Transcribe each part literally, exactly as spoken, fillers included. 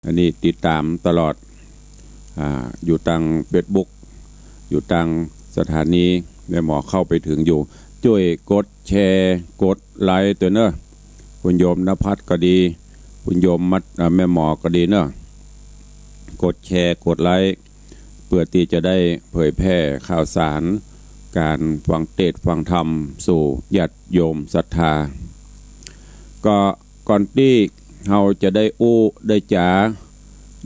อันนี้ติดต๋ามตลอด อ่า อยู่ตางเฟซบุ๊ก อยู่ตางสถานี แม่หมอเข้าไปเถิงอยู่ จ้วยกดแชร์ กดไลก์ตวยเน่อ คุณโยมณภัทรก็ดี คุณโยมมัด อ่า แม่หมอก็ดีเน่อ กดแชร์ กดไลก์ เปื้อตี้จะได้เผยแผ่ข่าวสาร ก๋านฟังเตสน์ฟังธรรม สู่ญาติโยมศรัทธา ก็ก่อนตี้เฮาจะได้อู้ได้จ๋า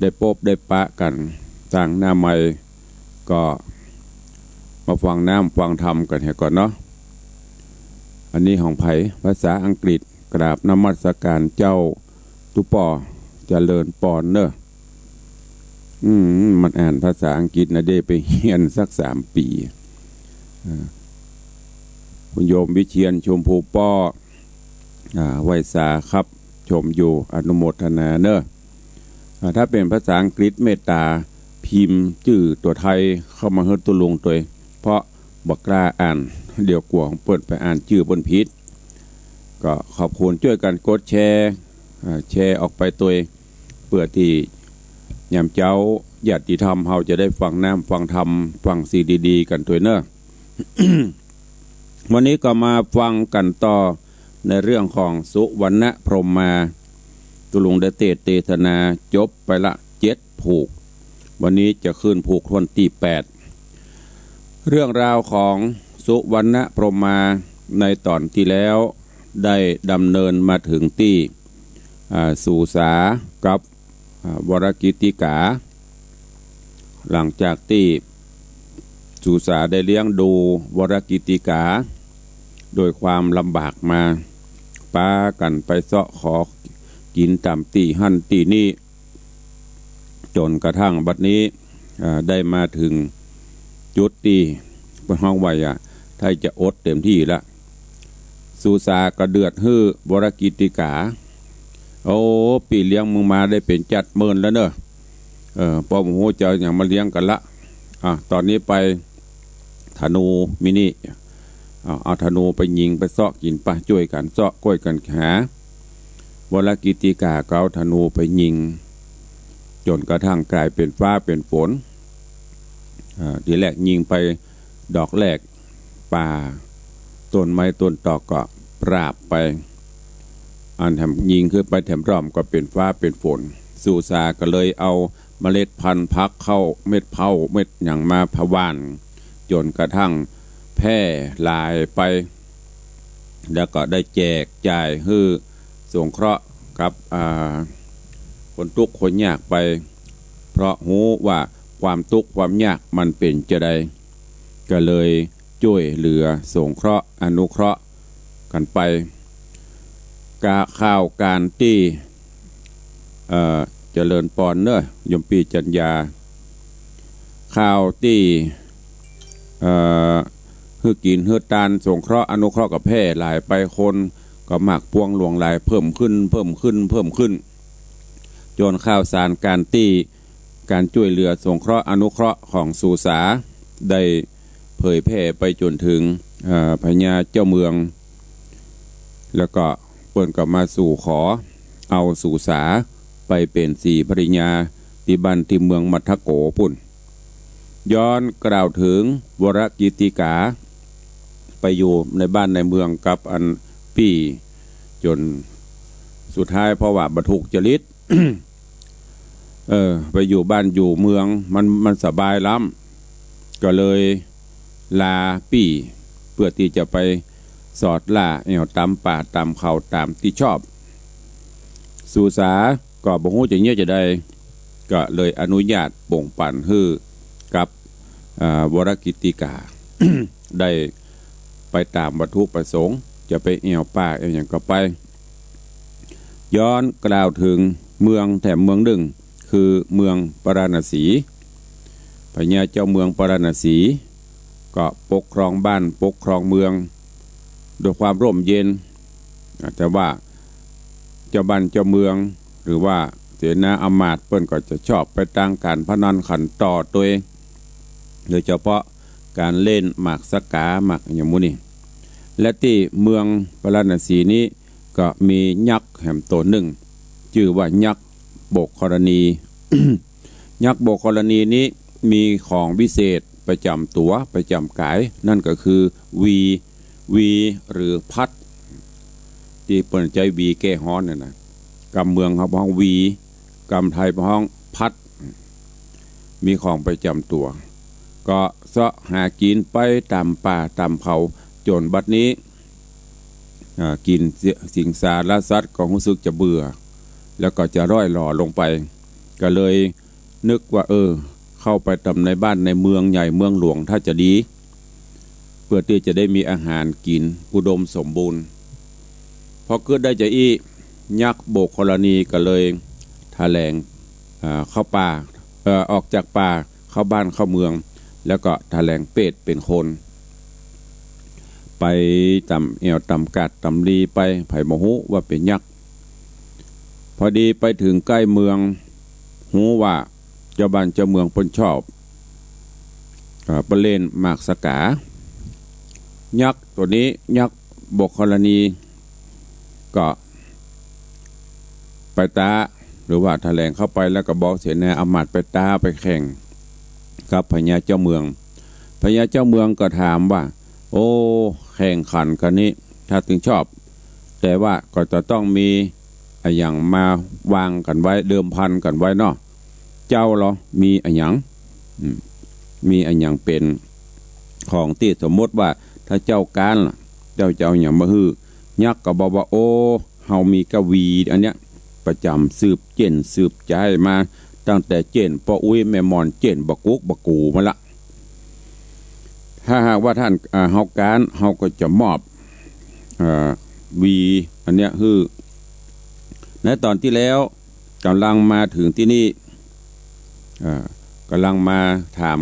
ได้ปบได้ปะกั๋นตางหน้าไมค์ ก็มาฟังน้ำฟังธรรมกั๋นเหียก่อนเนาะ อันนี้ของใผ ภาษาอังกฤษ กราบนมัสการเจ้าตุ๊ป้อ เจริญปอนเน่อ อืม มันอ่านภาษาอังกฤษนะ ได้ไปเฮียนสักสามปี๋ อ่า คุณโยมวิเชียร ชมพูป้อ อ่า ไหว้สาครับ ชมอยู่ อนุโมทนาเน่อ อ่า ถ้าเป๋นภาษาอังกฤษเมตต๋าพิมพ์จื้อตั๋วไทยเข้ามาหื้อตุ๊ลุงตวย เพราะบ่กล้าอ่าน เดี๋ยวกั๋วเปิ้นไปอ่านจื้อเปิ้นผิด ก็ขอบคุณ จ้วยกั๋นกดแชร์ อ่า แชร์ออกไปตวย เปื้อตี้ยามเจ๊าญาติธรรมเฮาจะได้ฟังน้ำฟังธรรม ฟังสิ่งดีๆ กั๋นตวยเน่อ วันนี้ก็มาฟังกั๋นต่อในเรื่องของสุวรรณพรหมา ตุ๊ลุงได้เตสน์เตสนาจบไปละเจ็ดผูก วันนี้จะขึ้นผูกถ้วนตี้แปด เรื่องราวของสุวรรณพรหมาในต๋อนตี้แล้ว ได้ดำเนินมาเถิงตี้ อ่า สุสากับ อ่า วรกิตติกา หลังจากตี้สุสาได้เลี้ยงดูวรกิตติกา โดยความลำบากมา ปากั๋นไปเซาะขอกิ๋นต๋ามตี้หั้นตี้นี่ จ๋นกระทั่งบัดนี้ อ่า ได้มาเถิงจุดตี้เปิ้นฮ้องว่า อ่า ใต้จะอดเต๋มตี้ละ สุสาก็เดือดหื้อวรกิตติกา โอ้ ปี้เลี้ยงมึงมาได้เป๋นจั๊ดเมินแล้วเน่อ เออ ปอบ่ฮู้จะเอาหยังมาเลี้ยงกั๋นละ อ่ะ ต๋อนนี้ไปธนูมีนี่ เอา เอาธนูไปยิงไปเซาะกิ๋นปะ จ้วยกั๋นเซาะก้วยกั๋นหา วรกิตติกาก็เอาธนูไปยิง จ๋นกระทั่งก๋ายเป๋นฟ้าเป๋นฝน อ่า ทีแรกยิงไปดอกแรก ป่าต้นไม้ต้นตอกก็ปราบไป อันแถมยิงขึ้นไปแถมร่อมก็เป๋นฟ้าเป๋นฝน สุสาก็เลยเอาเมล็ดพันธุ์ผักเข้า เม็ดเผ้าเม็ดหยังมาผวาน จ๋นกระทั่งแพร่หลายไป แล้วก็ได้แจกจ่ายหื้อสงเคราะห์กับ อ่า คนตุ๊กข์คนยากไป เพราะฮู้ว่าความตุ๊กข์ความยากมันเป๋นจาใด ก็เลยจ้วยเหลือสงเคราะห์อนุเคราะห์กั๋นไป กา ข่าวก๋านตี้ เอ่อ เจริญปอนเน่อ โยมปี้จัญญา ข่าวตี้ เอ่อ หื้อกิ๋นหื้อตานสงเคราะห์อนุเคราะห์ก็แพร่หลายไป คนก็มากปวงหลวงหลายเพิ่มขึ้น เพิ่มขึ้น เพิ่มขึ้น จ๋นข่าวสารก๋านตี้ ก๋านจ้วยเหลือสงเคราะห์อนุเคราะห์ของสุสาได้เผยแพร่ไปจ๋นเถิง เอ่อ พญาเจ้าเมือง แล้วก็เปิ้นก็มาสู่ขอเอาสุสาไปเป๋นศรีภริยาตี้บ้านตี้เมืองมัทธโกปุ้น ย้อนกล่าวเถิงวรกิตติกา ไปอยู่ในบ้านในเมืองกับอันปี้ จ๋นสุดท้ายเพราะว่าบ่ถูกจริต เออ ไปอยู่บ้านอยู่เมืองมัน มันสบายล้ำ ก็เลยลาปี้ เปื้อตี้จะไปสอดล่าแอ่วต๋ามป่าต๋ามเขาต๋ามตี้ชอบ สุสาก็บ่ฮู้จะเยียะจาใด ก็เลยอนุญาตป่งปั๋นหื้อกับ อ่า วรกิตติกา ได้ไปต๋ามวัตถุประสงค์ จะไปแอ่วป่าแอ่วหยังก็ไป ย้อนกล่าวเถิงเมืองแถมเมืองนึ่ง คือเมืองปาราณสี พญาเจ้าเมืองปาราณสี ก็ปกครองบ้านปกครองเมือง ด้วยความร่มเย็น แต่ว่าเจ้าบ้านเจ้าเมือง หรือว่าเสนาอำมาตย์เปิ้นก็จะชอบไปตางก๋านพนันขันต่อตวย โดยเฉพาะก๋านเล่นหมากสกาหมากหยังหมู่นี้ และตี้เมืองปาราณสีนี้ก็มียักษ์แหมโตนึ่ง จื้อว่ายักษ์ โบกธรณี ยักษ์โบกธรณีนี้มีของวิเศษประจ๋ำตั๋วประจ๋ำก๋าย นั่นก็คือหวี หวีหรือพัด ตี้เปิ้นใจ๊หวีแก้ฮ้อนนั่นนะ กำเมืองเฮาฮ้องหวี กำไทยฮ้องพัด มีของประจ๋ำตั๋ว ก็เซาะหากิ๋นไปต๋ามป่าต๋ามเขา จ๋นบัดนี้ อ่า กิ๋นสิงสารสัตว์ก็ฮู้สึกจะเบื่อ แล้วก็จะร่อยหล่อลงไป ก็เลยนึกว่า เออ เข้าไปต๋ามในบ้านในเมืองใหญ่เมืองหลวงถ้าจะดี เพื่อตี้จะได้มีอาหารกิ๋นอุดมสมบูรณ์ พอกึ๊ดได้จาอี้ ยักษ์โบกธรณีก็เลยถะแหลง อ่า เข้าป่า เอ่อ ออกจากป่าเข้าบ้านเข้าเมือง แล้วก็ถะแหลงเปรตเป๋นคน ไปต๋ามแอ่วต๋ามกาดต๋ามลีไป ใผบ่ฮู้ว่าเป๋นยักษ์ พอดีไปเถิงใก้เมือง ฮู้ว่าเจ้าบ้านเจ้าเมืองเปิ้นชอบ เอ่อ เปิ้นเล่นหมากสะก๋า ยักษ์ตั๋วนี้ ยักษ์โบกธรณี ก็ไปต๊า หรือว่าถะแหลงเข้าไปแล้วก็บอกเสนาเอาหมากไปต๊าไปแข่งกับพญาเจ้าเมือง พญาเจ้าเมืองก็ถามว่า โอ้ แข่งขันกั๋นนี้ ถ้าตึงชอบ แต่ว่าก็จะต้องมีอะหยังมาวางกั๋นไว้ เดิมพันกั๋นไว้เนาะ เจ้าลอ มีอะหยัง อืม มีอะหยังเป๋นของตี้สมมติว่าถ้าเจ้าก๊านล่ะ เจ้าจะเอาอะหยังมาหื้อ ยักษ์ก็บอกว่า โอ้ เฮามีก้าหวีอันเนี้ย ประจ๋ำสืบเจ๊นสืบใจ๊มา ตั้งแต่เจ๊นป้ออุ๊ยแม่หม่อน เจ๊นบ่ากุ๊กบ่ากู๋มาละ ถ้าหากว่าต้าน อ่า เฮาก๊าน เฮาก็จะมอบ เอ่อ หวีอันเนี้ยหื้อ ในต๋อนตี้แล้ว ก่ำลังมาเถิงตี้นี่ เอ่อ ก่ำลังมาถาม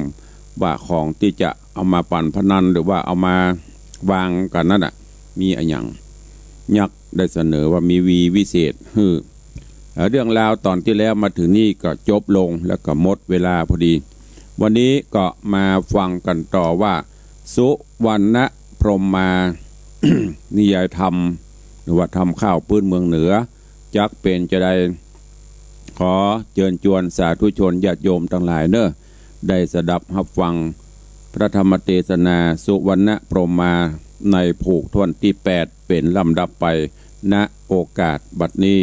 ว่าของตี้จะเอามาปั๋นพนัน หรือว่าเอามาวางกั๋นนั่นน่ะ มีอะหยัง ยักษ์ได้เสนอว่ามีหวีวิเศษหื้อ เอ่อ เรื่องราวต๋อนตี้แล้วมาเถิงนี่ก็จบลง แล้วก็หมดเวลาพอดี วันนี้ก็มาฟังกั๋นต่อว่า สุวรรณพรหมา นิยายธรรม หรือว่าธรรมข้าวปื๊นเมืองเหนือ จักเป๋นจาใด ขอเจิญจวนสาธุชนญาติโยมตังหลายเน่อ ได้สดับฮับฟังพระธรรมเตสนาสุวรรณพรหมาในผูกถ้วนตี้แปด เป๋นลำดับไป ณ โอกาสบัดนี้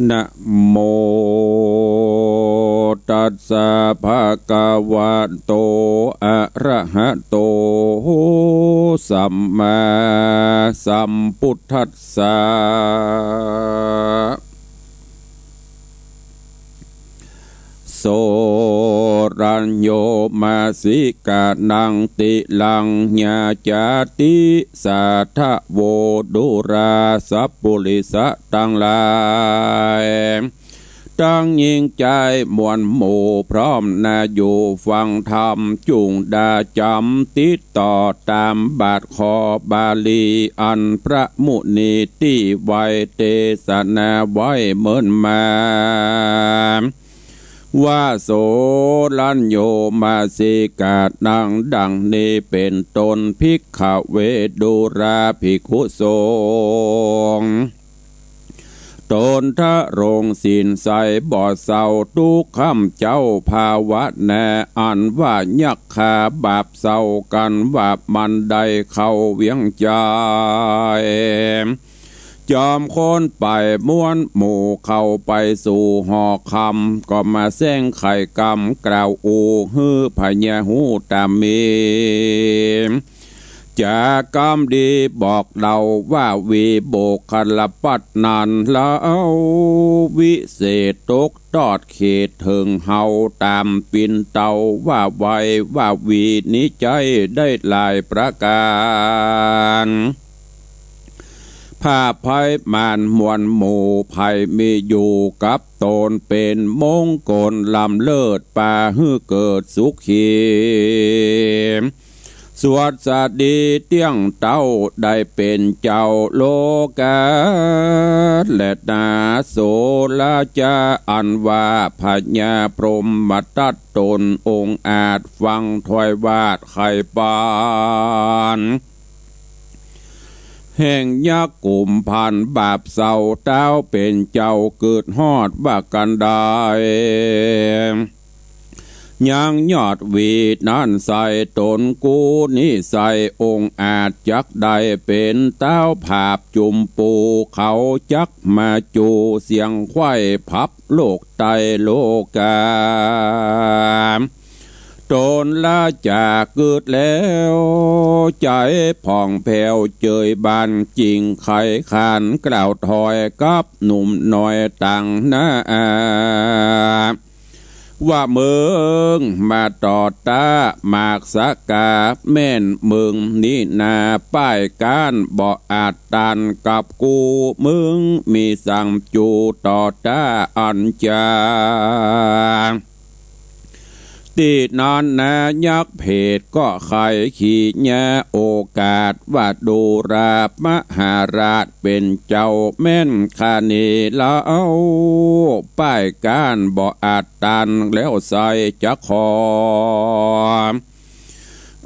นะโม ตัสสะ ภะคะวะโต อะระหะโต สัมมาสัมพุทธัสสะ โส รัญโญ มาสิกะนัง ติลัง ยาจาติ สาทะโว ดูราสัปปุริสะตังหลาย ตังญิงจายมวลหมู่พร้อมนาอยู่ฟังธรรม จุ่งดาจ๋ำติดต่อต๋ามบาทคอบาลี อันพระมุนีตี้ไว้เตสนาไว้เมินมา ว่า โส รัญโญ มาสิกะนัง ดังนี้เป๋นต้น ภิกขะเว ดูราภิกขุสงฆ์ ต๋นทะโรงศีลใสบ่เศร้า ตุ๊กค่ำเจ๊าภาวนา อันว่ายักขาบาปเศร้ากั๋นว่ามันได้เข้าเวียงใจ๋ จ๋อมคนไปมวลหมู่เข้าไปสู่หอคำ ก็มาแสดงไขกรรมกล่าวอู้หื้อพญาฮู้ต๋ามมี จากกรรมดีบอกเล่าว่าวีบุคคลปัตย์นั้นเล่า วิเศษตกตอดเขตเถิงเฮาต๋ามปิ่นเตาว่าไวว่าวีนี้ใจ๊ได้หลายประก๋าน ผ้าไพร่มานมวลหมู่ไพร่มีอยู่กับต๋นเป๋นมงคลล้ำเลิศปาหื้อเกิดสุขี สวัสดีเตี้ยงเต้าได้เป๋นเจ้าโลกา และนาโสราจาอันว่าพญาพรหมทัตต๋นองอาจฟังถ้อยวาดไขปาน แห่งยักษ์กุมภัณฑ์บาปเศร้า เต้าเป๋นเจ้าเกิดฮอดว่ากันได้ ยังยอดหวีนั้นใส่ ต๋นกู้นี้ใส่องอาจ จักได้เป๋นเต้าผาบจุมปู เขาจักมาจูเสียงไขว้พับโลกไตรโลกา ต๋นละจากเกิดแล้ว ใจ๋ผ่องแผ้วเจยบาน จิ่งไขขานกล่าวถอยกับหนุ่มน้อยต่างหน้า ว่าเมิงมาต่อต้าหมากสะกา แม่นเมิงนี้นา ป้ายก้านบ่อาจต้านกับกู เมิงมีสังจูต่อต้าอันจา ตี้นั้นนายักษ์เผดก็ใค่ขีญาโอกาส ว่าดูราพมหาราชเป๋นเจ้าแม่นคาเนแล้ว ป้ายก้านบ่อาจต้านแล้วใส่จักขอ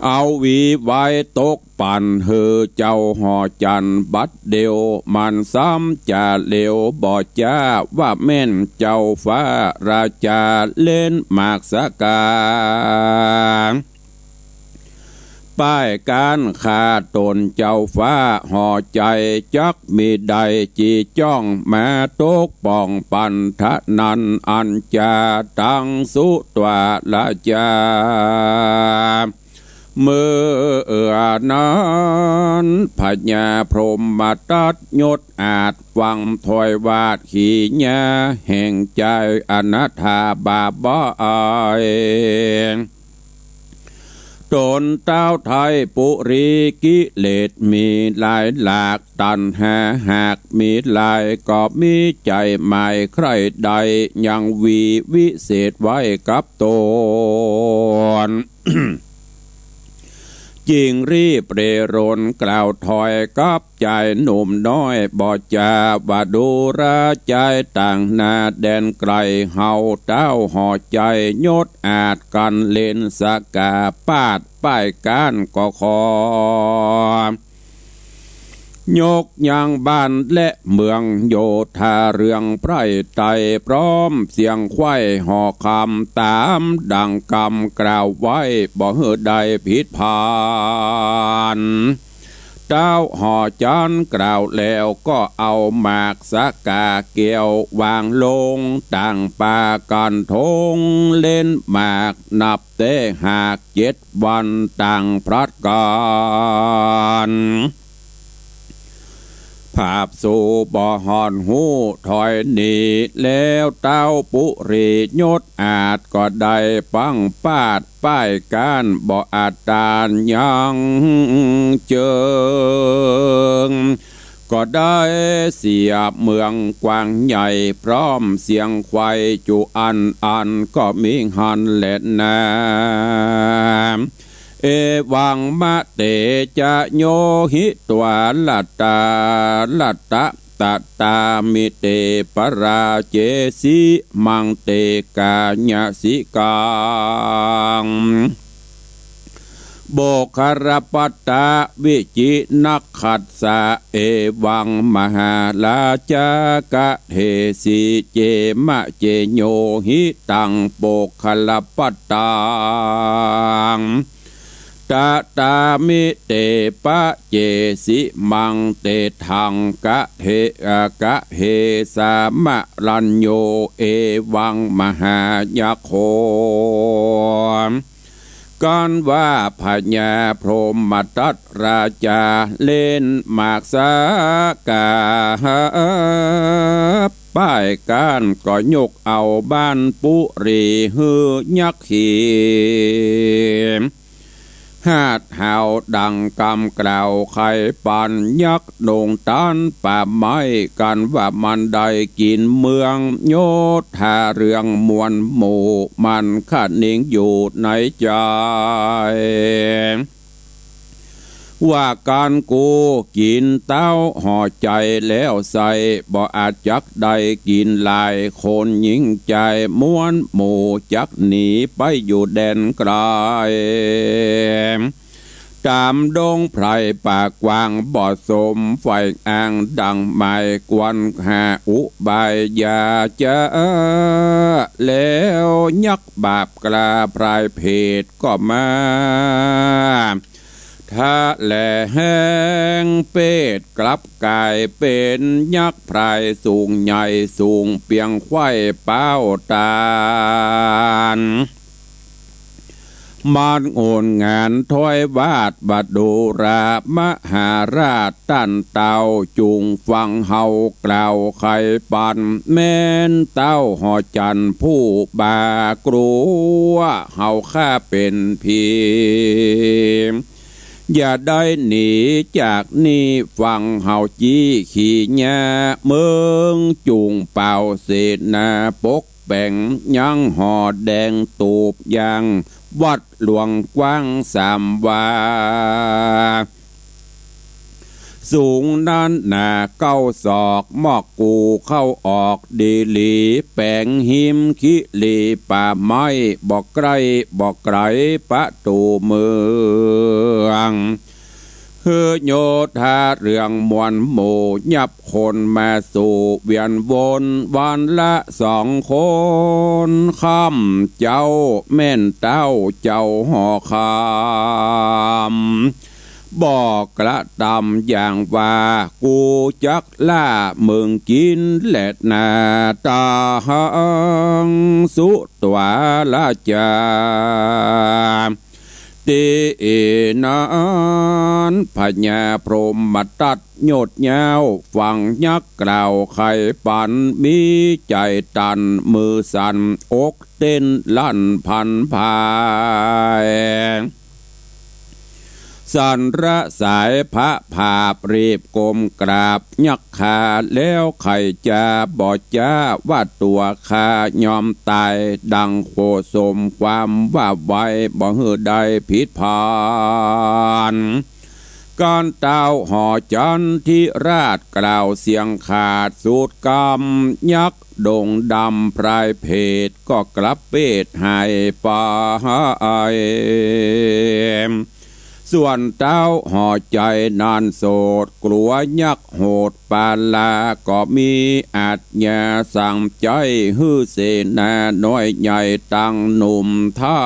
เอาหวีไว้ตกปั๋นหื้อเจ้าหอจันทร์บัดเดี่ยว มันซ้ำจะเหลวบ่จ้า ว่าแม่นเจ้าฟ้าราจาเล่นหมากสะกา ป้ายก้านข้าต๋นเจ้าฟ้าหอใจ๋ จักมิได้จีจ้องมาตกป้องปั๋นทะนั้น อันจาตังสุตวาราจา เมื่อนั้นพญาพรหมทัตยศอาจ ฟังถ้อยวาดขีญาแห่งใจ๋อนาถาบาบาย ต๋นเต้าไท้ปุรีกิเลสมีหลายหลาก ตัณหาหากมีหลาย ก็มีใจ๋หมายใคร่ได้ ยังหวีวิเศษไว้กับต๋น จิ่งรีบเร่รนกล่าวถอยกับใจ๋หนุ่มน้อยบ่จา ว่าดูราใจ๋ต่างหน้าแดนไก๋ เฮาเต้าหอใจ๋ยศอาจกั๋นเล่นสะกา ปาดป้ายก้านก็ขอ ยกยังบ้านและเมืองโยธาเรืองไพร่ไตร่ พร้อมเสียงไขว้หอคำ ต๋ามดังกำกล่าวไว้ บ่หื้อได้ผิดพลาด เต้าหอจันทร์กล่าวแล้วก็เอาหมากสะกาแก้ววางลง ต่างปากั๋นทงเล่นหมาก นับแต่หากเจ็ดวันต่างพลัดกั๋น ผาบสู่บ่หอนฮู้ถอยหนี แล้วเต้าปุรียศอาจก็ได้ปังปาดป้ายก้านบ่อาจต้านยังเจิง ก็ได้เสียเมืองกว้างใหญ่ พร้อมเสียงไขว้จุอันอันก็มีหั้นแลนา เอวังมะเตจะโยหิตวาลัตตาลัตตะตะตามิเตปราเจสิมังเตกายสิกัง โบคารปัตตะวิจินักขัสสะ เอวังมหาราชากะเทสิเจมะเจโยหิตังโปคารปัตตัง ตะตามิเตปะเจสิมังเตทังกะเทอะกะเทสามะรัญโย เอวังมหายักโข กันว่าพญาพรหมทัตราจาเล่นหมากสากา ป้ายก้านก็ยกเอาบ้านปุรีหื้อยักขี หาดหาวดังกำกล่าวไขปันยักษ์นงตันป่าไม้ กันว่ามันได้กิ๋นเมืองโยธาเรืองมวลหมู่ มันคะนิงอยู่ในใจ๋ ว่ากั๋นกูกิ๋นเต้าหอใจ๋แล้วใส่ บ่อาจจักได้กิ๋นหลาย คนหญิงจายมวลหมู่จักหนีไปอยู่แดนไก๋ ต๋ามดงไพร่ป่ากว้าง บ่สมใฝ่อ้างดั่งหมาย ควรหาอุบายอย่าจ๊า แล้วยักษ์บาปกล้าพรายเผดก็มา ทะแหลแฮงเปตกลับก๋ายเป๋นยักษ์พรายสูงใหญ่สูงเปียงไขว้ป๊าวต๋าน มันโอนงานถ้อยวาดบดูรา มหาราชต้านเต้า จุ่งฟังเฮากล่าวไขปัน แม่นเต้าหอจันทร์ผู้บ่ากลัว เฮาข้าเป๋นผี อย่าได้หนีจากนี่ ฟังเฮาจี้ขี่หญ้า เมืองจุ่งเป่าเสนาปกแป๋ง ยังหอแดงตูบยาง วัดหลวงกว้างสามวา สูงนั้นหนาเก้าศอก มอกกูเข้าออกดีหลี แป๋งฮิมคิรีป่าไม้ บ่ใก้บ่ไก๋ประตู๋เมือง หื้อโยธาเรื่องมวลหมู่ ยับคนมาสู่เวียนวน วันละสองคน ค่ำเจ๊าแม่นเต้าเจ้าหอคำ บ่กระตำอย่างว่า กูจักล่ามึงกิ๋นแลนา ตาหังสุตวาลาจา ตี้นั้นพญาพรหมตัดโยชน์ยาว ฟังยักษ์กล่าวไขปัน มีใจ๋ตันมือสั่น อกเต้นลั่นพันผาย สันระสายพระผาบรีบก้มกราบยักษ์ข้า แล้วใค่จะบ่จ๊าว่าตั๋วข้ายอมต๋าย ดั่งโขสมความว่าไว้ บ่หื้อได้ผิดพลาด ก้านเต้าหอจันทร์ธิราชกล่าวเสียงขาดสุดกำ ยักษ์ดงดำพรายเผดก็กลับเปตหายไป ส่วนเต้าหอใจ๋นั้นโสด กลัวยักษ์โหดปาลา ก็มีอาชญาสั่งใจ๊หื้อเสนาน้อยใหญ่ตังหนุ่มเฒ่า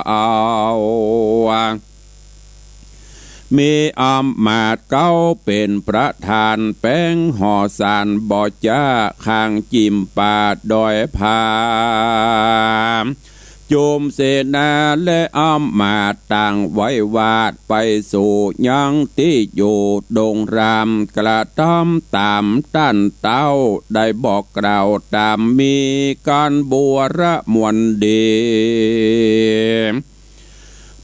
มีอำมาตย์เก๊าเป๋นประธาน แป๋งหอสารบ่จ๊า ข้างจิ่มป่าดอยผา จุมเสนาและอำมาตย์ต่างไหว้วาด ไปสู่ยังตี้อยู่ดงราม กระตำต๋ามต้านเต้า ได้บอกกล่าวต๋ามมี ก้านบัวระมวลดี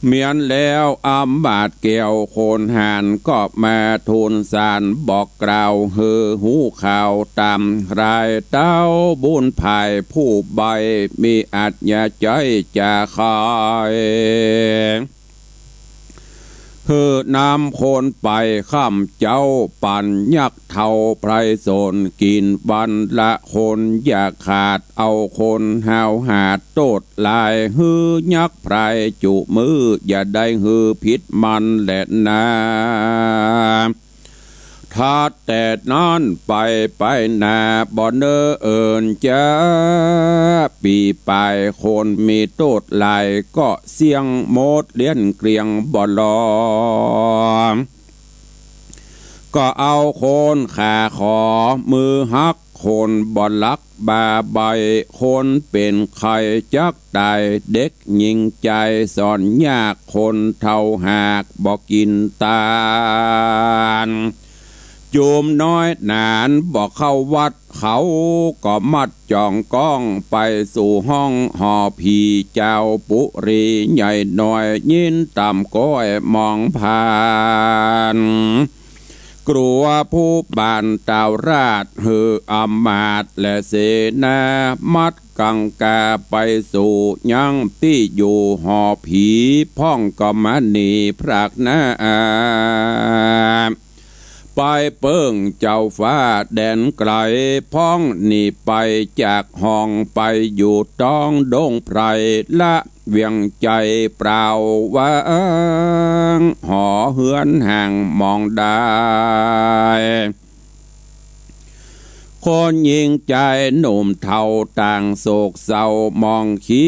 เมียนแล้วอำมาตย์แก้วโขนหาร ก็มาทูลสารบอกกล่าวหื้อฮู้ข่าวต๋ามราย เต้าบุญภายผู้ใบ้ มีอาชญาใจ๊จ๋าใค่ หื้อนำคนไปค่ำเจ๊า ปั๋นยักษ์เฒ่าไพร่สนกิ๋นวันละคน อย่าขาดเอาคนห้าวหาดโต้ษหลาย หื้อยักษ์ไพร่จุมื้อ อย่าได้หื้อผิดมันแลนา ถัดแต่นั้นไป ไปหน้าบ่เนิ่นจ๊า ปี๋ป๋ายคนมีโต้ษหลาย ก็เสี้ยงหมดเลี้ยนเกลี้ยงบ่ลอ ก็เอาคนขาขอมือหัก คนบ่ลักบ่ใบ้ คนเป๋นใค่จักต๋าย เด็กหญิงใจ๋สอนยาก คนเฒ่าหากบ่กิ๋นตาน จุมน้อยหนานบ่เข้าวัด เขาก็มัดจ๋องก้อง ไปสู่ห้องหอผี จาวปุรีใหญ่น้อย ยินต๋ามก้อยมองผ่าน กลัวผู้บ้านเต้าราช หื้ออำมาตย์และเสนา มัดกังกาไปสู่ยังตี้อยู่หอผี พ่องก็มาหนีพรากหน้า ไปเปิ้งเจ้าฟ้าแดนไก๋ พ่องหนีไปจากห้อง ไปอยู่ตองดงไพร ละเวียงไจเปล่าว่าง หอเฮือนห่างมองดาย คนญิงจายหนุ่มเฒ่าต่างโศกเศร้า มองขี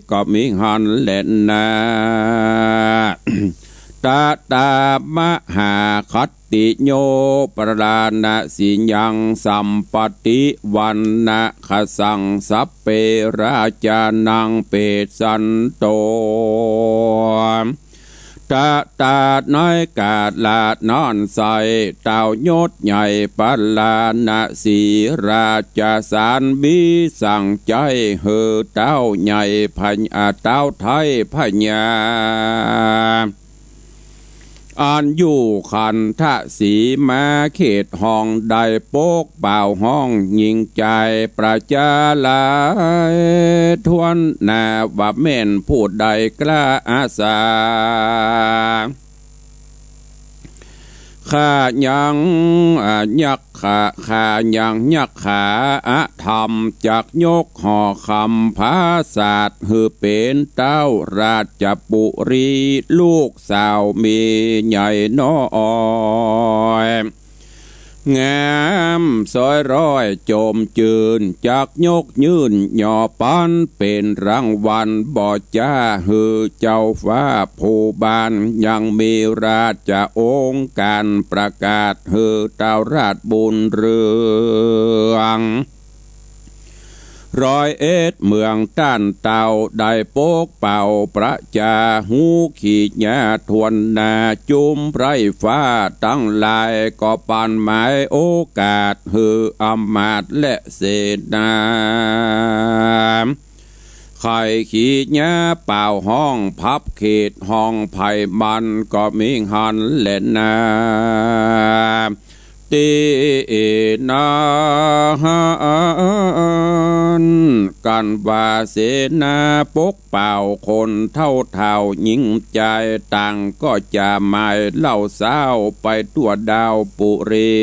ก็มิหันแลนา ตะตามหาคัตติโย ปราณสิยัง สัมปติวันนะขสัง สัพเพราชานัง เปสสันโต ตะตาในกาละนั้นไส้ เต้ายศใหญ่ปราณสีราชสาร มีสั่งใจ๊หื้อเต้าใหญ่พญา เต้าไทยพญา อันอยู่ขันธสีมาเขตห้อง ได้ปกเป่าฮ้องญิงจายประจาหลายถ้วนหน้า ว่าแม่นผู้ใดกล้าอาสา ข้ายัง อ่า ยักขา ข้ายังยักขาอธรรม จักยกหอคำผาสาท หื้อเป๋นเต้าราชปุรี ลูกสาวเมียใหญ่น้อย งามซอยร้อยจมจื้น จักยกยื่นหย่อปัน เป๋นรางวัลบ่จ้า หื้อเจ้าฟ้าผู้บาน ยังมีราชองค์ก๋านประกาศ หื้อเต้าราชบุญเรือง ร้อยเอ็ดเมืองต้านเต้า ได้ปกเป่าประจา ฮู้ขีญาถ้วนหน้า จุมไพร่ฟ้าตังหลาย ก็ปันหมายโอกาส หื้ออำมาตย์และเสนา ใค่ขีญาเป่าฮ้อง พับเขตห้องไพร่มัน ก็มิหันแลนา ตี้นาหัน กั๋นว่าเสนาปกเป่า คนเฒ่าเฒ่าญิงจาย ต่างก็จะหมายเล่าเศร้า ไปทั่วดาวปุรี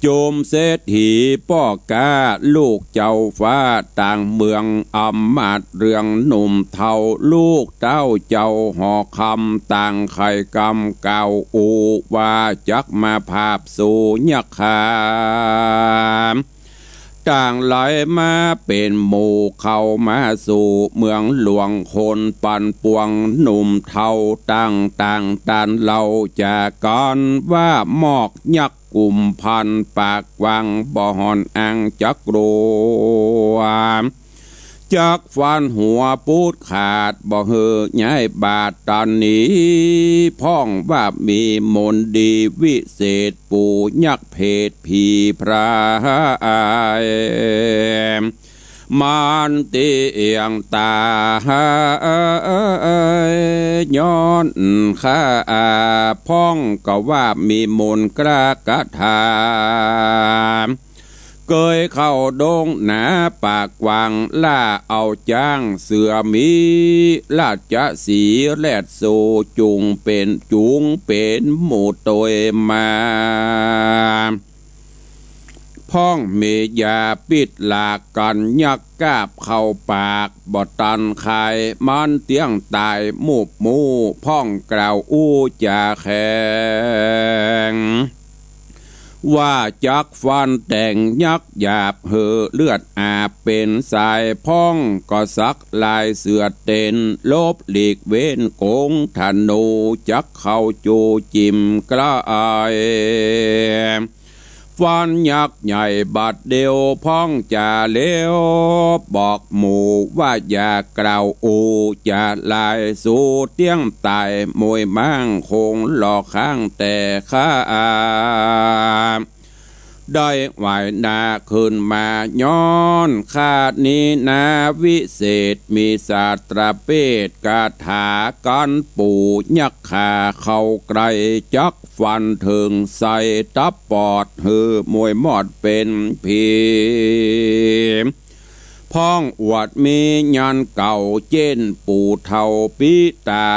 จุมเศรษฐีป้อก๊าลูกเจ้าฟ้าต่างเมือง อำมาตย์เรืองหนุ่มเฒ่า ลูกเต้าเจ้าหอคำ ต่างใค่กำกล่าวอู้ว่า จักมาผาบสู่ยักขา ต่างไหลมาเป๋นหมู่ เข้ามาสู่เมืองหลวง คนปันปวงหนุ่มเฒ่าต่างต่าง ต้านเล่าจากั๋นว่า มอกยักษ์กุมภัณฑ์ปากกว้าง บ่ห่อนอังจักกลัว จักฟันหัวปูดขาด บ่หื้อย้ายบาดต๋อนนี้ พ่องว่ามีมนต์ดีวิเศษ ปู่ยักษ์เผตผีพราย มันเตียงตาย ย้อนข้าพ่องก็ว่ามีมนต์กล้ากระถา เกยเข้าดงหนาป่ากว้าง ล่าเอาจ๊างเสือหมี ราชสีห์แรดโซ จุงเป๋น จุงเป๋นหมู่ตวยมา พ่องมียาปิดหลากกั๋น ยักษ์กาบเข้าปาก บ่ตันคาย มันเตี้ยงต๋ายมูบมู่ พ่องกล่าวอู้จ๋าแข็ง ว่าจักฟันแต๋งยักษ์หยาบ หื้อเลือดอาบเป๋นสาย พ่องก็สักลายเสือเต็น หลบหลีกเว้นกงธนู จักเข้าจู๋จิ่มใก้ ฟันยักษ์ใหญ่บาดเดียว พ่องจ๋าเลี้ยวบอกหมู่ ว่าอย่ากล่าวอู้จ๋าหลาย สูเตี้ยงต๋ายมวยม้าง คงหล่อข้างแต่ข้า ได้ไหวนาขึ้นมา ย้อนข้านี้นาวิเศษ มีสาตราเปตคาถา กั๋นปู่ยักษ์ขาเข้าใก้ จักฟันเถิงใส่ตับปอด หื้อมวยมอดเป๋นผี พ พ่องอวดมีญาณเก่าเจ้นปู่เฒ่าปิต๋า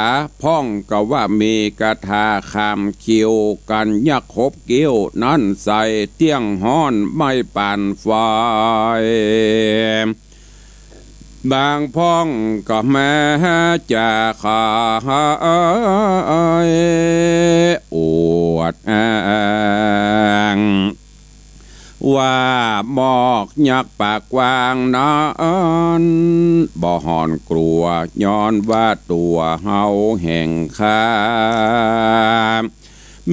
พ่องก็ว่ามีคาถาข้ามคิวกั๋น ยักษ์ขบเกี้ยวนั้นใส่ เตี้ยงฮ้อนไหม้ปานไฟ บางพ่องก็แม้จะขายอวดอ้าง ว่ามอกยักษ์ปากกว้างนั้น บ่ฮ้อนกลัว ย้อนว่าตั๋วเฮาแห่งข้า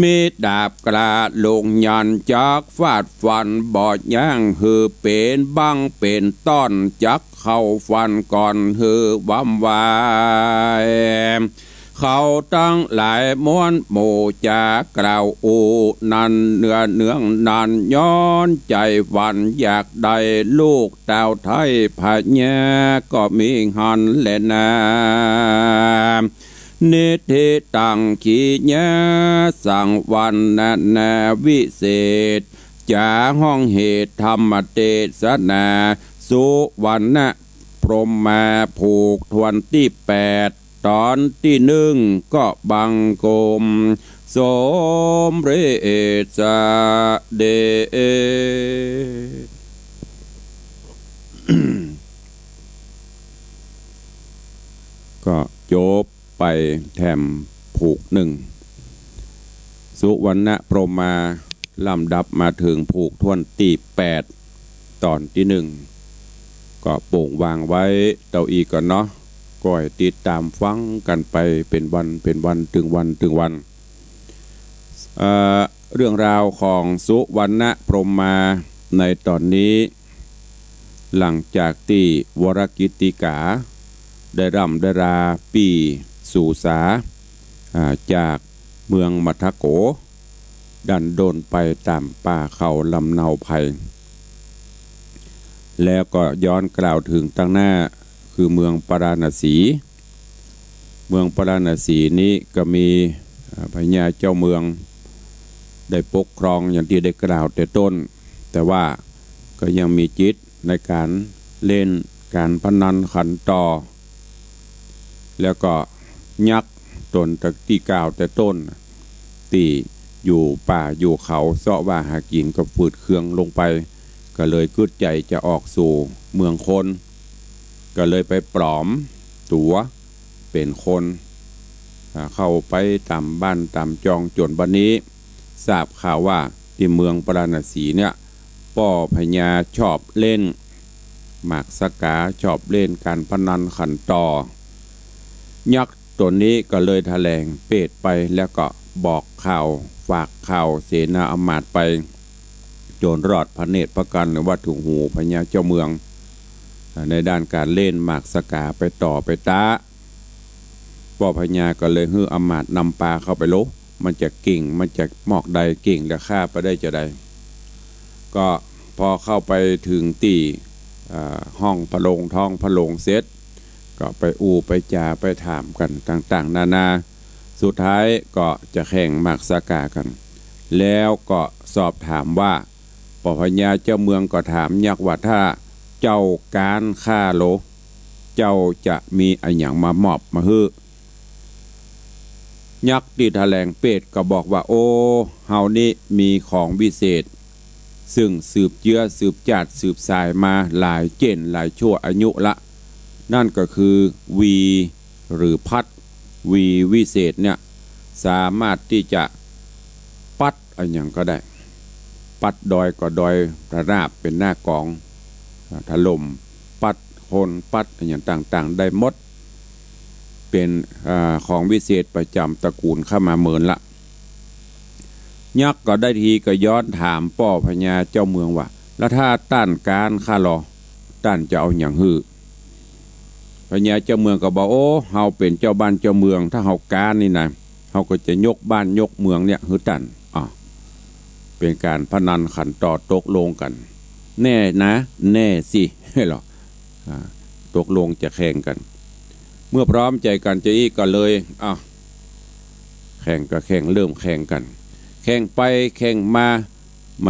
มีดาบกล้าลงยันต์ จักฟาดฟันบ่ยั้ง หื้อเป๋นบั้งเป๋นต้อน จักเข้าฟันก่อนหื้อวำวาย เขาตังหลายมวลหมู่จ๋ากล่าวอู้นั้น เนื้อเนืองนั้นย้อนใจ๋หวั่น อยากได้ลูกสาวไทยพญาก็มีหั้นแลนา นิธิตังขีญาสังวรรณนาวิเศษ จ๋าฮ้องเหตุธรรมเตสนา สุวรรณพรหมาผูกถ้วนตี้แปด ต๋อนตี้นึ่งก็บังคมสมเร็จเสด็จ ก็จบไปแถมผูกนึ่ง สุวรรณพรหมาลำดับมาเถิงผูกถ้วนตี้แปด ต๋อนตี้นึ่ง ก็โป่งวางไว้เต้าอี้ก่อนเนาะ ก็ให้ติดต๋ามฟังกั๋นไปเป๋นวันเป๋นวัน ตึงวันตึงวัน เอ่อ เรื่องราวของสุวรรณพรหมาในต๋อนนี้ หลังจากตี้วรกิตติกาได้ร่ำได้ราปี้สูสา อ่า จากเมืองมัทธโก ดันด้นไปต๋ามป่าเขาลำเนาไพร แล้วก็ย้อนกล่าวเถิงตังหน้า คือเมืองปาราณสี เมืองปาราณสีนี้ก็มี อ่า พญาเจ้าเมืองได้ปกครองอย่างตี้ได้กล่าวแต่ต้น แต่ว่าก็ยังมีจิตในก๋านเล่นก๋านพนันขันต่อ แล้วก็ยักษ์ต๋นตี้กล่าวแต่ต้น ตี้อยู่ป่าอยู่เขาเซาะว่าหากิ๋นก็ฝืดเคืองลงไป ก็เลยกึ๊ดใจ๋จะออกสู่เมืองคน ก็เลยไปปลอมตั๋วเป๋นคน อ่า เข้าไปต๋ามบ้านต๋ามจอง จ๋นบัดนี้ทราบข่าวว่าตี้เมืองปาราณสีเนี่ย ป้อพญาชอบเล่นหมากสกา ชอบเล่นก๋านพนันขันต่อ ยักษ์ต๋นนี้ก็เลยแถลงเปตไป แล้วก็บอกข่าวฝากข่าวเสนาอำมาตย์ไป จ๋นรอดพระเนตรพระกัณฑ์ หรือว่าถูกหูพญาเจ้าเมือง อ่า ในด้านก๋านเล่นหมากสกาไปต่อไปต๊า ป้อพญาก็เลยหื้ออำมาตย์นำปาเข้าไปโล มันจะเก่ง มันจะมอกใด เก่งจะฆ่าไปได้จาใด ก็พอเข้าไปเถิงตี้ อ่า ห้องพระโรง ท้องพระโรงเสร็จ ก็ไปอู้ไปจ๋าไปถามกั๋นต่างๆ นานา สุดท้ายก็จะแข่งหมากสกากั๋น แล้วก็สอบถามว่า ป้อพญาเจ้าเมืองก็ถามยักษ์ว่า ถ้าเจ้าก๊านข้าโล เจ้าจะมีอะหยังมามอบมาหื้อ ยักษ์ตี้แถลงเปตก็บอกว่า โอ้ เฮานี้มีของวิเศษ ซึ่งสืบเจื้อสืบจาดสืบสายมาหลายเจ้นหลายชั่วอายุละ นั่นก็คือวี หรือพัด วีวิเศษเนี่ย สามารถตี้จะปั๊ดอะหยังก็ได้ ปั๊ดดอยก็ดอยระนาบเป๋นหน้ากอง อ่า ถล่ม ปั๊ดคน ปั๊ดอะหยังต่างๆ ได้หมด เป๋น อ่า ของวิเศษประจ๋ำตระกู๋ลข้ามาเมินละ ยักษ์ก็ได้ทีก็ย้อนถามป้อพญาเจ้าเมืองว่า แล้วถ้าต้านก๊านข้าลอ ต้านจะเอาหยังหื้อ พญาเจ้าเมืองก็บอก โอ้ เฮาเป๋นเจ้าบ้านเจ้าเมือง ถ้าเฮาก๊านนี่นะ เฮาก็จะยกบ้านยกเมืองเนี่ยหื้อต้าน อ่ะ เป๋นก๋านพนันขันต่อตกลงกั๋น แน่นะ แน่สิ เหรอ อ่า ตกลงจะแข่งกั๋น เมื่อพร้อมใจ๋กั๋นจาอี้ก็เลย อ่ะ แข่งก็แข่ง เริ่มแข่งกั๋น แข่งไปแข่งมา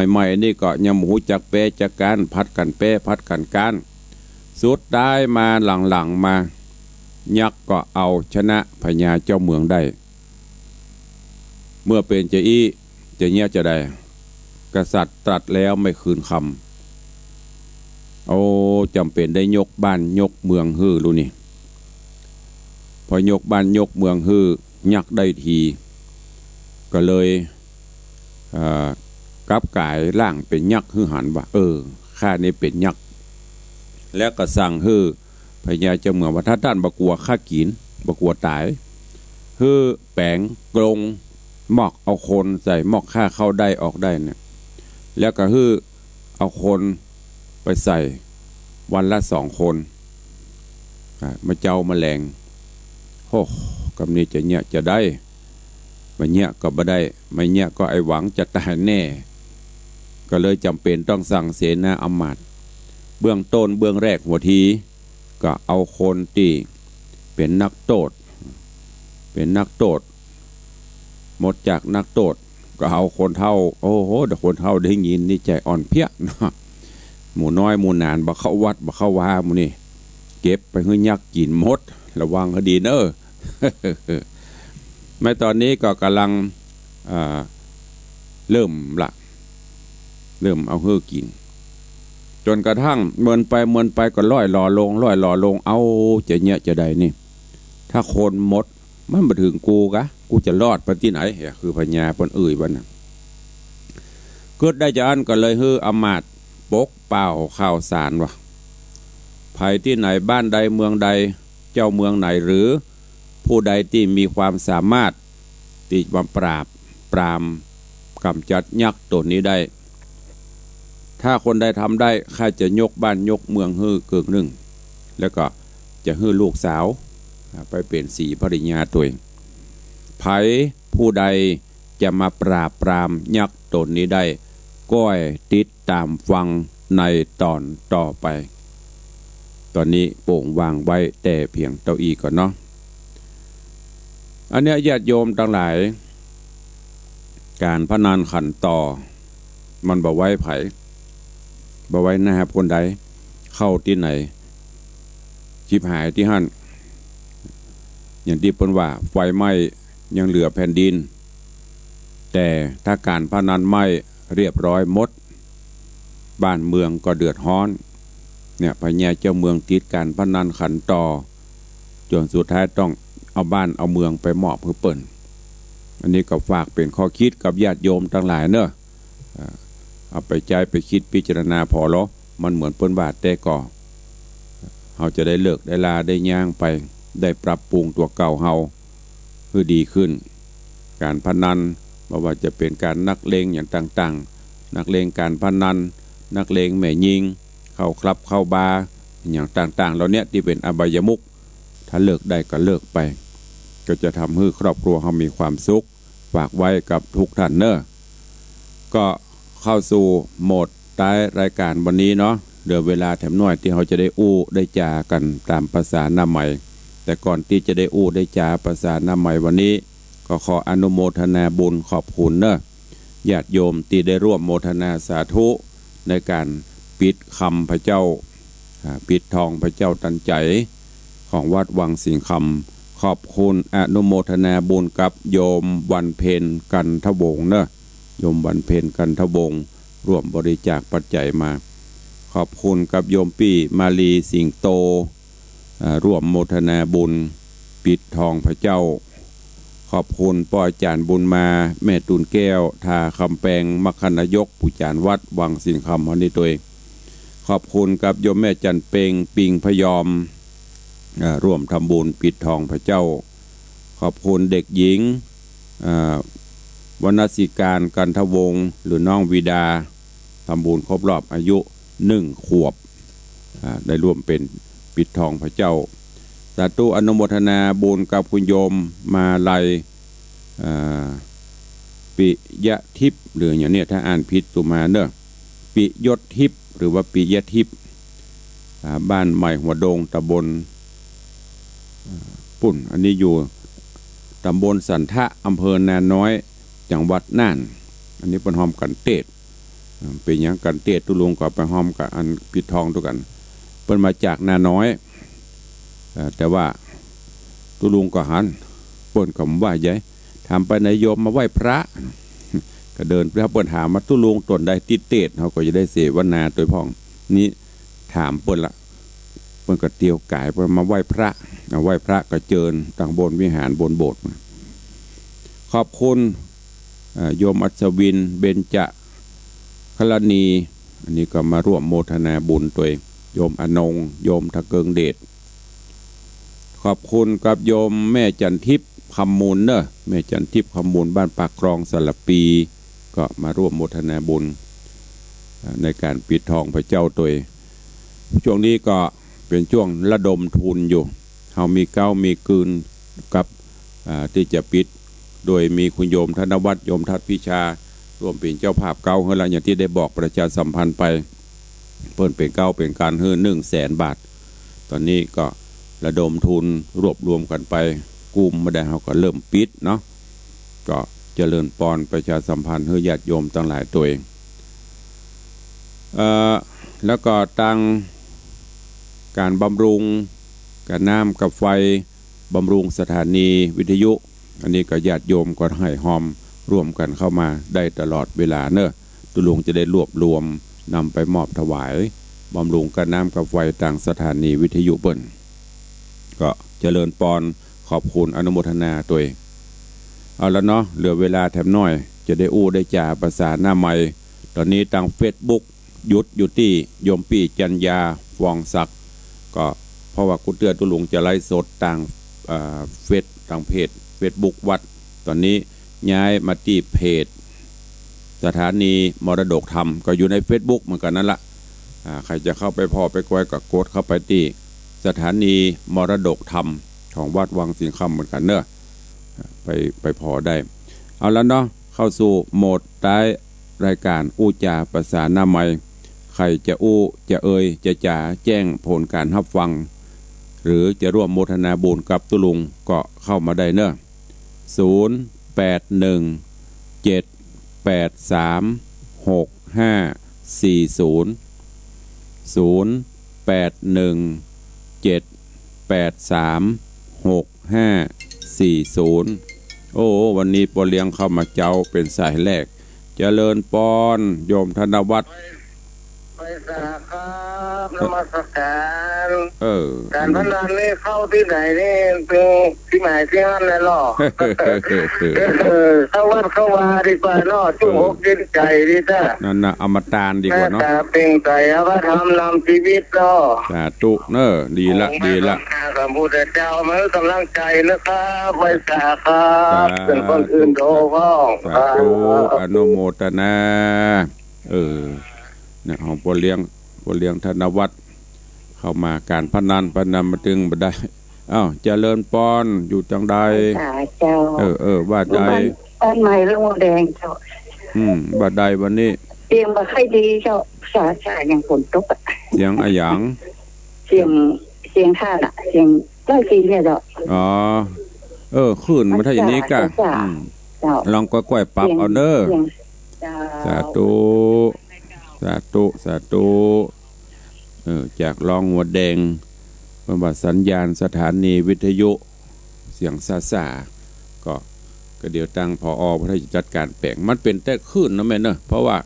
ใหม่ๆ นี่ก็ยังบ่ฮู้จักแปจักก๊าน ผัดกั๋นแปผัดกั๋นก๊าน สุดต๊ายมาหลังๆ มา ยักษ์ก็เอาชนะพญาเจ้าเมืองได้ เมื่อเป๋นจาอี้ จะเยียะจาใด กษัตริย์ตรัสแล้วไม่คืนคำ โอ้ จ๋ำเป๋นได้ยกบ้านยกเมืองหื้อลูกนี่ พอยกบ้านยกเมืองหื้อยักษ์ได้ที ก็เลย เอ่อ กลับก๋ายร่างเป๋นยักษ์หื้อหันว่า เออ ข้านี่เป๋นยักษ์ แล้วก็สั่งหื้อพญาเจ้าเมืองว่า ถ้าต้านบ่กั๋วข้ากิ๋น บ่กั๋วต๋าย หื้อแป๋งกรง มอกเอาคนใส่ มอกข้าเข้าได้ออกได้เนี่ย แล้วก็หื้อเอาคนไปใส่วันละสองคน อ่า มะเจ๊ามะแลง โอ้ กำนี้จะเยียะจาใด บ่เยียะก็บ่ได้ บ่เยียะก็ไอ้หวังจะต๋ายแน่ ก็เลยจ๋ำเป๋นต้องสั่งเสนาอำมาตย์ เบื้องต้นเบื้องแรกหัวที ก็เอาคนตี้เป๋นนักโต้ษ เป๋นนักโต้ษ หมดจากนักโต้ษ ก็เอาคนเฒ่า โอ้โห แต่คนเฒ่าได้ยินนี่ใจ๋อ่อนเพลียเนาะ หมู่น้อยหมู่หนานบ่เข้าวัดบ่เข้าวาหมู่นี่ เก็บไปหื้อยักษ์กิ๋นหมด ระวังหื้อดีเน่อ แม้ต๋อนนี้ก็ก่ำลัง อ่า เริ่มละ เริ่มเอาหื้อกิ๋น จ๋นกระทั่งเมินไปเมินไปก็ล่อยหล่อลง ล่อยหล่อลง เอ้า จะเยียะจาใดนี่ ถ้าคนหมด มันบ่เถิงกูกะ กูจะรอดไปตี้ไหน เหีย คือพญาเปิ้นเอ่ยว่าน่ะ กึ๊ดได้จาอั้นก็เลยหื้ออำมาตย์ปกเป่าข่าวสารว่า ใผตี้ไหนบ้านใดเมืองใด เจ้าเมืองไหนหรือ ผู้ใดตี้มีความสามารถตี้มาปราบปรามก๋ำจัดยักษ์ต๋นนี้ได้ ถ้าคนใดทำได้ ข้าจะยกบ้านยกเมืองหื้อเกิ่งนึ่ง แล้วก็จะหื้อลูกสาว อ่า ไปเป๋นศรีภริยาตวย ใผผู้ใดจะมาปราบปรามยักษ์ต๋นนี้ได้ ก้อยติดต๋ามฟังในต๋อนต่อไป ต๋อนนี้โป๋งวางไว้แต่เปียงเต้าอี้ก่อนเนาะ อันเนี้ยญาติโยมตังหลาย ก๋านพนันขันต่อ มันบ่ไว้ใผ บ่ไว้หน้าคนใด เข้าตี้ไหน ฉิบหายตี้หั้น อย่างตี้เปิ้นว่า ไฟไหม้ยังเหลือแผ่นดิน แต่ถ้าก๋านพนันไหม้เรียบร้อยหมด บ้านเมืองก็เดือดฮ้อน เนี่ย พญาเจ้าเมืองติดก๋านพนันขันต่อ จ๋นสุดท้ายต้องเอาบ้านเอาเมืองไปมอบหื้อเปิ้น อันนี้ก็ฝากเป๋นข้อคิดกับญาติโยมตังหลายเน่อ อ่า เอาไปใจ๊ไปกึ๊ดพิจารณาผ่อลอ มันเหมือนเปิ้นว่าแต่ก่อ เฮาจะได้เลิกได้ลาได้ย้างไป ได้ปรับปรุงตั๋วเก่าเฮาหื้อดีขึ้น ก๋านพนัน บ่ว่าจะเป๋นก๋านนักเลงอย่างต่างๆ นักเลงก๋านพนัน นักเลงแม่ญิง เข้าคลับเข้าบาร์อย่างต่างๆ เหล่าเนี้ยตี้เป๋นอบายมุข ถ้าเลิกได้ก็เลิกไป ก็จะทำหื้อครอบครัวเฮามีความสุข ฝากไว้กับทุกท่านเน่อ ก็เข้าสู่โหมดต๊ายรายก๋านวันนี้เนาะ เหลือเวลาแถมหน้อยตี้เฮาจะได้อู้ได้จ๋ากั๋นต๋ามภาษาหน้าใหม่ แต่ก่อนตี้จะได้อู้ได้จ๋าภาษาหน้าใหม่วันนี้ ก็ขออนุโมทนาบุญขอบคุณเน่อ ญาติโยมตี้ได้ร่วมโมทนาสาธุในก๋านปิดคำพระเจ้า อ่า ปิดทองพระเจ้าตันใจ๋ ของวัดวังสิงห์คำ ขอบคุณอนุโมทนาบุญกับโยมวันเพ็ญ กันทวงศ์เน่อ โยมวันเพ็ญ กันทวงศ์ ร่วมบริจาคปัจจัยมา ขอบคุณกับโยมปี้มาลีสิงโต อ่า ร่วมโมทนาบุญปิดทองพระเจ้า ขอบคุณป้ออาจ๋ารย์บุญมา แม่ตูนแก้ว ทาคำแปง มคคนายก ผู้จ๋ารย์วัดวังสิงห์คำเฮานี้ตวย ขอบคุณกับโยมแม่จันเปง ปิงพยอม อ่า ร่วมทำบุญปิดทองพระเจ้า ขอบคุณเด็กหญิง อ่า วรรณสิการ กันทวงศ์ หรือน้องวีดา ทำบุญครบรอบอายุหนึ่งขวบ อ่า ได้ร่วมเป๋นปิดทองพระเจ้า สาธุอนุโมทนาบุญกับคุณโยมมาลัย อ่า ปิยทิพย์ หรืออย่างเนี้ย ถ้าอ่านผิดสุมาเน่อ ปิยศทิพย์ หรือว่าปิยทิพย์ อ่า บ้านใหม่หัวโดง ตำบล อ่า ปุ้น อันนี้อยู่ตำบลสันทะ อำเภอนาน้อย จังหวัดน่าน อันนี้เปิ้นฮ้อมกั๋นเตศ อ่า เป๋นหยังกั๋นเตศ ตุ๊ลุงก็ไปฮ้อมกับอันปิดทองตวยกั๋น ปิ้นมาจากนาน้อย เอ่อ แต่ว่าตุ๊ลุงก็หัน เปิ้นก็บ่ว่าใหญ่ ถามไปไหนโยม มาไหว้พระ ก็เดินไปหาเปิ้น ถามว่าตุ๊ลุงต๋นใดติเตศ เฮาก็จะได้เสวนาโตยพ่อง นี่ถามเปิ้นละ เปิ้นก็เตียวก๋าย เปิ้นมาไหว้พระ อ่ะ ไหว้พระก็เจิญตังบนวิหารบนโบสถ์ ขอบคุณ เอ่อ โยมอัศวิน เบญจกรณี อันนี้ก็มาร่วมโมทนาบุญโตย โยมอนงค์ โยมทะเกิงเดช ขอบคุณกับโยมแม่จันทิพย์คำมูลเนอะ แม่จันทิพย์คำมูล บ้านปากคลองสระปี ก็มาร่วมโมทนาบุญ เอ่อ ในก๋านปิดทองพระเจ้าโตย ช่วงนี้ก็เป๋นช่วงระดมทุนอยู่ เฮามีเก๊ามีกืนกับ อ่า ตี้จะปิด โดยมีคุณโยมธนวัฒน์ โยมทัศน์พิชา ร่วมเป๋นเจ้าภาพเก๊าหื้อละ อย่างตี้ได้บอกประชาสัมพันธ์ไป เปิ้นเป๋นเก๊าเป๋นก๋านหื้อหนึ่งแสนบาท ต๋อนนี้ก็ระดมทุนรวบรวมกั๋นไป กู้บ่ได้ เฮาก็เริ่มปิดเนาะ ก็เจริญปอนประชาสัมพันธ์หื้อญาติโยมตังหลายโตย เอ่อ แล้วก็ตังก๋านบำรุง ก๋าน้ำก๋าไฟ บำรุงสถานีวิทยุ อันนี้ก็ญาติโยมก็ให้ฮอมร่วมกั๋นเข้ามาได้ตลอดเวลาเนอะ ตุ๊ลุงจะได้รวบรวมนำไปมอบถวาย บำรุงก๋าน้ำก๋าไฟตางสถานีวิทยุเปิ้น ก็เจริญปอน ขอบคุณอนุโมทนาโตย เอาละเนาะ เหลือเวลาแถมหน้อย จะได้อู้ได้จ๋าภาษาหน้าไมค์ ต๋อนนี้ตางเฟซบุ๊ก หยุดอยู่ตี้โยมปี้จันยา ฟองศักดิ์ ก็เพราะว่ากู้เตื้อตุ๊ลุงจะไลฟ์สดตาง เอ่อ เฟซ ตางเพจเฟซบุ๊กวัด ต๋อนนี้ย้ายมาตี้เพจสถานีมรดกธรรม ก็อยู่ในเฟซบุ๊กเหมือนกั๋นนั่นละ อ่า ใผจะเข้าไปผ่อไปกวยก็กดเข้าไปตี้สถานีมรดกธรรมของวัดวังสิงห์คำเหมือนกั๋นเนอะ ไป ไปผ่อได้ เอาละเนาะ เข้าสู่โหมดต๊ายรายก๋านอู้จ๋าภาษาหน้าไมค์ ใผจะอู้จะเอ่ยจะจ๋าแจ้งผลก๋านฮับฟัง หรือจะร่วมโมทนาบุญกับตุ๊ลุงก็เข้ามาได้เนอะ ศูนย์ แปด หนึ่ง เจ็ด แปด สาม หก ห้า สี่ ศูนย์ ศูนย์ แปด หนึ่ง เจ็ด แปด สาม หก ห้า สี่ ศูนย์ โอ้ วันนี้ป้อเลี้ยงเข้ามาเจ๊าเป๋นสายแรก เจริญปอน โยมธนวัฒน์ ไหว้สาครับ นมัสการ เออ ก๋านพนันนี่เข้าตี้ไหนนี่ เป๋นตี้หมายตี้หั้นแหละเนาะ เออ เข้าวัดเข้าวาดีกว่าเนาะ จุ่มอกจุ่มใจ๋ดีจ้ะ นั่นน่ะ เอามาตานดีกว่าเนาะ แม่ต๋าเป่งใจ๋ เอาพระธรรมนำชีวิตเนาะ สาธุเนอะ ดีละ ดีละ ขอบคุณพระสัมมาสัมพุทธเจ้า มาหื้อก๋ำลังใจ๋นะครับ ไหว้สาครับ สาธุ เป๋นคนอื่นโดพ้อง สาธุ อนุโมทนา เออ เนี่ย ของป้อเลี้ยง ป้อเลี้ยงธนวัฒน์ เข้ามาก๋านพนัน พนันมาตึงบ่ได้ อ้าว เจริญปอน อยู่จังใด ไหว้สาเจ้า เออ เออ ว่าใด บ้าน บ้านใหม่ร่มหัวแดงเจ้า อืม ว่าใดวันนี้ เสียงบ่ค่อยดีเจ้า สา สา อย่างฝนตกอะ เสียงอะหยัง เสียง เสียงธาตุอะ เสียงใกล้เคียงเนี่ยเจ้า อ๋อ เออ คลื่นมาถ้าอย่างนี้ก้า สา อืม เจ้า ลองก้อยๆ ปรับเอาเด้อ เสียง เสียง เจ้า สาธุ สาธุ สาธุ เออ จากร่มหัวแดง เปิ้นว่าสัญญาณสถานีวิทยุเสียงซ่าๆ ก็ ก็เดี๋ยวตาง ผอ เปิ้นจะจัดก๋านแป๋ง มันเป๋นแต่คลื่นเนาะแม่เนาะ เพราะว่า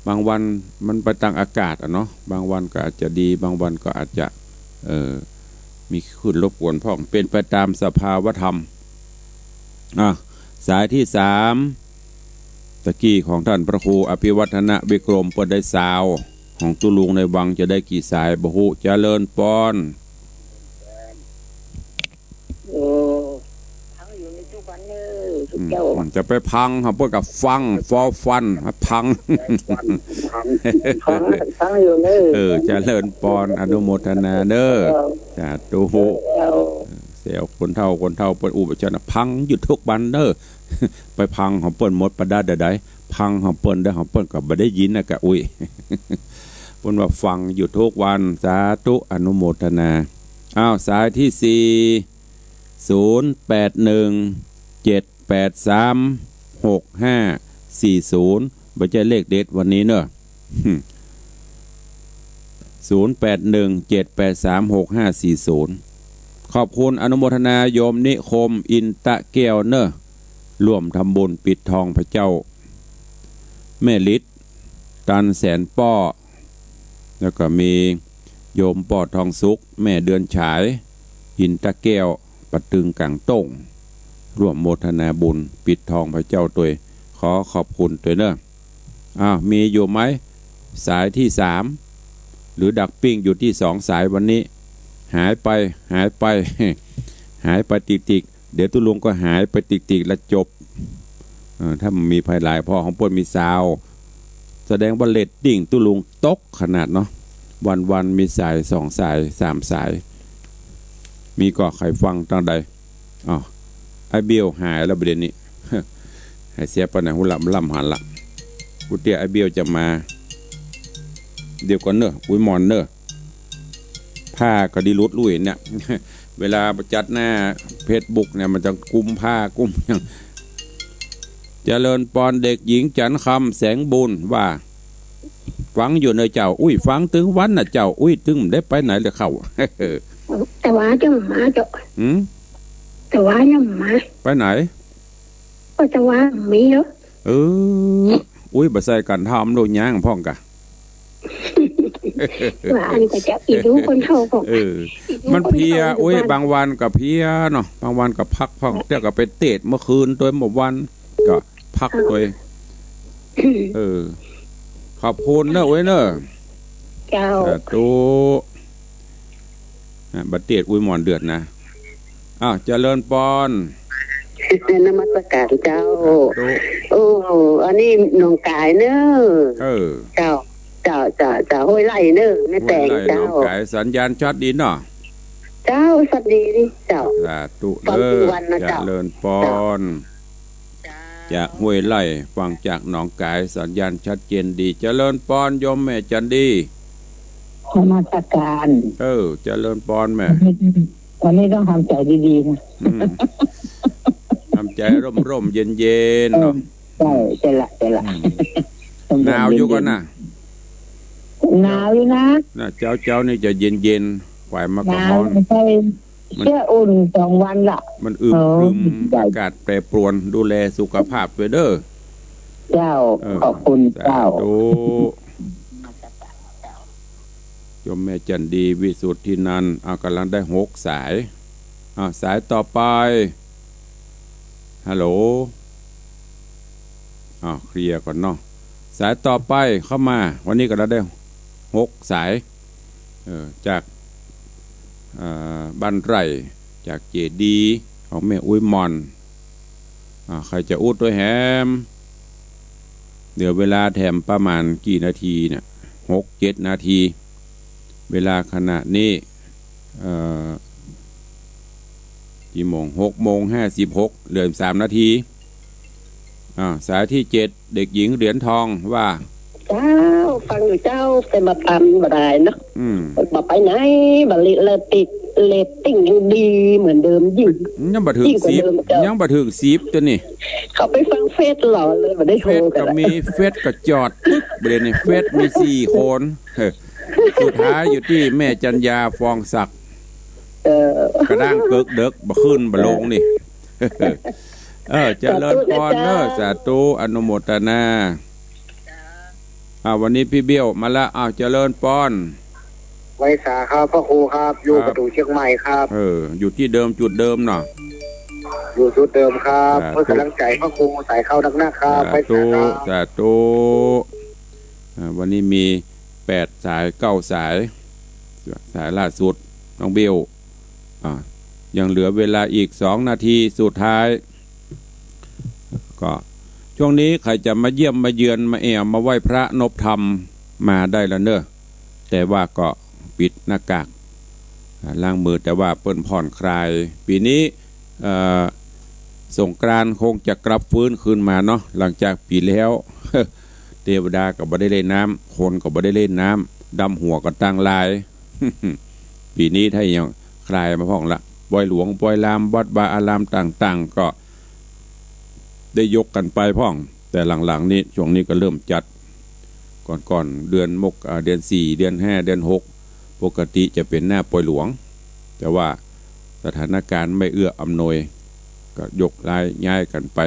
บางวันมันไปตางอากาศอะเนาะ บางวันก็อาจจะดี บางวันก็อาจจะ เอ่อ มีคลื่นรบกวนพ่อง เป๋นไปต๋ามสภาวธรรม อ่ะ สายตี้สาม ตะกี้ของต้านพระครูอภิวัฒนวิกรม เปิ้นได้ซาว ของตุ๊ลุงในวังจะได้กี่สายบ่ฮู้ เจริญปอน โอ้ ฟังอยู่ในทุกวันเนอะ อืม เจ้า จะไปพังหาเปิ้นก็ฟัง ฟอฟัน ฟัง ฟัง ฟัง ฟังอยู่เนอะ เออ เจริญปอน อนุโมทนาเนอะ เจ้า สาธุ เจ้า แซวคนเฒ่า คนเฒ่าเปิ้นอู้บ่าจั้นน่ะ ฟังอยู่ทุกวันเนอะ ไปฟังของเปิ้นหมดบ่ดาเดี๋ยวใด ฟังของเปิ้นได้ ของเปิ้นก็บ่ได้ยินน่ะกะ อุ๊ย เปิ้นว่าฟังอยู่ทุกวัน สาธุ อนุโมทนา อ้าว สายตี้สี่ ศูนย์ แปด หนึ่ง เจ็ด แปด สาม หก ห้า สี่ ศูนย์ บ่ใจ้เลขเด็ดวันนี้เนอะ ศูนย์แปดหนึ่ง เจ็ดแปดสาม หกห้าสี่ศูนย์ ขอบคุณอนุโมทนาโยมนิคม อินตะแก้วเน่อ ร่วมทำบุญปิดทองพระเจ้า แม่ฤทธิ์ ตันแสนป้อ แล้วก็มีโยมป้อทองสุข แม่เดือนฉาย อินตะแก้ว ป่าตึงก๋างโต้ง ร่วมโมทนาบุญปิดทองพระเจ้าตวย ขอขอบคุณตวยเน่อ อ้าว มีอยู่ไหม สายที่สาม หรือดักปิ้งอยู่ตี้สองสายวันนี้ หายไป หายไป หายไปติ๊กๆ เดี๋ยวตุ๊ลุงก็หายไปติ๊กๆ ละจบ เออ ถ้ามันมีภัยหลาย เพราะของเปิ้นมีซาว แสดงว่าเรตติ้งตุ๊ลุงตกขนาดเนาะ วันๆ มีสายสองสายสามสาย มีก่อใผฟังตางใด อ้าว ไอ้เบี้ยวหายแล้วประเด็นนี้ หายเสียไปไหนฮู้ละ บ่หันละ กูเตี้ยไอ้เบี้ยวจะมา เดี๋ยวก่อนเน่อ อุ๊ยหม่อนเน่อ ผ้าก็ดีหลุดลุ่ยเนี่ย เวลาจัดหน้าเฟซบุ๊กเนี่ย มันจะกุมผ้ากุมหยัง เจริญปอนเด็กหญิงจันทร์คำแสงบุญว่า ฟังอยู่เน่อเจ้า อุ๊ย ฟังตึงวันน่ะเจ้า อุ๊ย ตึงได้ไปไหนเลยเข้า แต่ว่าจะมาเจ้า หืม แต่ว่ายังมา ไปไหน ก็แต่ว่ามีเนาะ เออ อุ๊ย บ่ใส่กั๋นทำโลดย่างพ่องกะ ว่าอันก็จะอีดูคนเฒ่าของ เออ อีดู มันเพลีย คนเฒ่า อุ๊ย อยู่บ้าน บางวันก็เพลียเนาะ บางวันก็พักพ่อง เตี้ยก็ไปเตะเมื่อคืนตวย เมื่อวันก็พักตวย เออ ขอบคุณเน่อ อุ๊ยเน่อ เจ้า สาธุ อ่ะ บ่าเตียดอุ๊ยหม่อนเดือดนะ อ้าว เจริญปอน นมัสการเจ้า สาธุ โอ้ อันนี้หนองก๋ายเน่อ เออ เจ้า เจ้า เจ้า เจ้า ห้วยไร่เน่อ แม่แตง ห้วยไร่ เจ้า หนองก๋าย สัญญาณชัดดีเนาะ เจ้า ชัดดีนี่เจ้า สาธุ ฟังทุกวันนะเจ้า เจริญปอน เจ้า จากห้วยไร่ ฟังจากหนองก๋าย สัญญาณชัดเจนดี เจริญปอนโยมแม่จันดี นมัสการ เออ เจริญปอนแม่ วันนี้ต้องทำใจดีๆ นะ อืม ทำใจร่มๆ เย็นๆ เนาะ เออ ใช่ ใช่ละ ใช่ละ อืม ร่มๆ หนาวอยู่ก่อนนะ เย็นๆ หนาวอยู่นะ น่ะ เจ๊าๆ นี่จะเย็นๆ ฝ่ายมาก็ฮ้อน หนาว ใช่ มัน เสื้ออุ่นสองวันละ มันอึมครึม เออ อากาศแปรปรวน ดูแลสุขภาพด้วยเด้อ เจ้า เออ ขอบคุณเจ้า สาธุ โยมแม่จันดี วิสุทธินันท์ อ่ะ กำลังได้หกสาย อ่ะ สายต่อไป ฮัลโหล อ้าว เคลียร์ก่อนเนาะ สายต่อไปเข้ามา วันนี้ก็เราได้หกสาย เอ่อ จาก เอ่อ บ้านไร่ จากเจดีย์ของแม่อุ๊ยหม่อน อ่า ใผจะอู้ตวยแหม เหลือเวลาแถมประมาณกี่นาทีเนี่ย หกเจ็ดนาที เวลาขณะนี้ เอ่อ กี่โมง หกโมงห้าสิบหก เหลือสามนาที อ่า สายที่เจ็ด เด็กหญิงเหรียญทองว่า เจ้า ฟังอยู่เจ้า แต่มาตันบ่ได้เนาะ อืม บ่ไปไหน บ่เละ เรตติ้ง เรตติ้งยังดีเหมือนเดิม ยิ่ง ยังบ่ถึง ยิ่งกว่า สิบ เดิมเจ้า ยังบ่ถึงสิบ ตัวนี้ เขาไปฟังเฟซหลอนเลย บ่ได้โทรกัน เฟซก็มี เฟซก็จอดปึ๊ก บ่าเดี่ยวนี้เฟซมีสี่คน เฮ้อ สุดท้ายอยู่ตี้แม่จันยา ฟองศักดิ์ เออ กระด้างเกิกเดิก บ่ขึ้นบ่ลงนี่ เออ เจริญปอนเนอะ สาธุนะเจ้า สาธุ อนุโมทนา อ่า วันนี้พี่เบี้ยวมาละ อ้าว เจริญปอน ไหว้สาครับ พระครูครับ อยู่ ครับ ประตู๋เชียงใหม่ครับ เออ อยู่ตี้เดิม จุดเดิมเนาะ อยู่จุดเดิมครับ สาธุ เพื่อกำลังใจ๋พระครู สายเข้านักๆ ครับ สาธุ ไหว้สาครับ สาธุ อ่า วันนี้มีแปดสาย เก้าสาย สายล่าสุด น้องเบล อ่า ยังเหลือเวลาอีกสองนาทีสุดท้าย ก็ช่วงนี้ใผจะมาเยี่ยมมาเยือน มาแอ่วมาไหว้พระนบธรรม มาได้ละเนอะ แต่ว่าก็ปิดหน้ากาก อ่า ล้างมือ แต่ว่าเปิ้นผ่อนคลาย ปี๋นี้ เอ่อ สงกรานต์คงจะกลับฟื้นคืนมาเนาะ หลังจากปี๋แล้ว เทวดาก็บ่ได้เล่นน้ำ คนก็บ่ได้เล่นน้ำ ดำหัวกันตังหลาย ปี๋นี้ไทยยังคลายมาพ่องละ ปอยหลวง ปอยลาม วัดวาอารามต่างๆ ก็ได้ยกกันไปพ่อง แต่หลังๆ นี้ ช่วงนี้ก็เริ่มจัด ก่อนๆ เดือนมก อ่า เดือนสี่ เดือนห้า เดือนหก ปกติจะเป๋นหน้าปอยหลวง แต่ว่าสถานการณ์ไม่เอื้ออำนวย ก็ยกย้ายกั๋นไป